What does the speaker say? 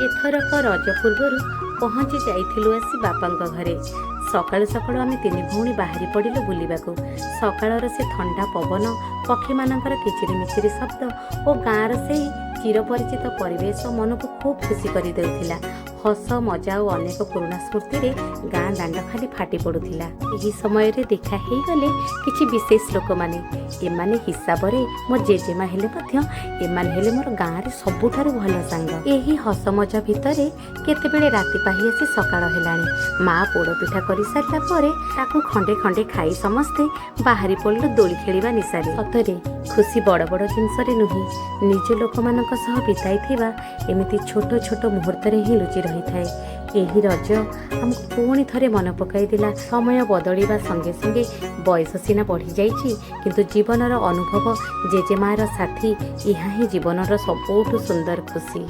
ଏଥରକ ରଜ ପୂର୍ବରୁ ପହଞ୍ଚି ଯାଇଥିଲୁ ଆସି ବାପାଙ୍କ ଘରେ। ସକାଳୁ ସକାଳୁ ଆମେ ତିନି ଭଉଣୀ ବାହାରି ପଡ଼ିଲୁ ବୁଲିବାକୁ। ସକାଳର ସେ ଥଣ୍ଡା ପବନ, ପକ୍ଷୀମାନଙ୍କର କିଚିରିମିଚିରି ଶବ୍ଦ ଓ ଗାଁର ସେଇ ଚିରପରିଚିତ ପରିବେଶ ମନକୁ ଖୁବ୍ ଖୁସି କରିଦେଉଥିଲା। ହସ, ମଜା ଓ ଅନେକ ପୁରୁଣା ସ୍ମୃତିରେ ଗାଁ ଦାଣ୍ଡ ଖାଲି ଫାଟି ପଡ଼ୁଥିଲା। ଏହି ସମୟରେ ଦେଖା ହେଇଗଲେ କିଛି ବିଶେଷ ଲୋକମାନେ। ଏମାନେ ହିସାବରେ ମୋ ଜେଜେମା ହେଲେ ମଧ୍ୟ ଏମାନେ ହେଲେ ମୋର ଗାଁରେ ସବୁଠାରୁ ଭଲ ସାଙ୍ଗ। ଏହି ହସ ମଜା ଭିତରେ କେତେବେଳେ ରାତି ପାହି ଆସି ସକାଳ ହେଲାଣି। ମା ପୋଡ଼ ପିଠା କରିସାରିଲା ପରେ ତାକୁ ଖଣ୍ଡେ ଖଣ୍ଡେ ଖାଇ ସମସ୍ତେ ବାହାରି ପଡ଼ିଲୁ ଦୋଳି ଖେଳିବା ନିଶାରେ। ସତରେ ଖୁସି ବଡ଼ ବଡ଼ ଜିନିଷରେ ନୁହେଁ, ନିଜ ଲୋକମାନଙ୍କ ସହ ବିତାଇଥିବା ଏମିତି ଛୋଟ ଛୋଟ ମୁହୂର୍ତ୍ତରେ ହିଁ ଲୁଚି ରହିଥାଏ। ଏହି ରଜ ଆମକୁ ପୁଣି ଥରେ ମନେ ପକାଇଦେଲା, ସମୟ ବଦଳିବା ସଙ୍ଗେ ସଙ୍ଗେ ବୟସ ସିନା ବଢ଼ିଯାଇଛି, କିନ୍ତୁ ଜୀବନର ଅନୁଭବ, ଜେଜେମାର ସାଥୀ, ଏହା ହିଁ ଜୀବନର ସବୁଠୁ ସୁନ୍ଦର ଖୁସି।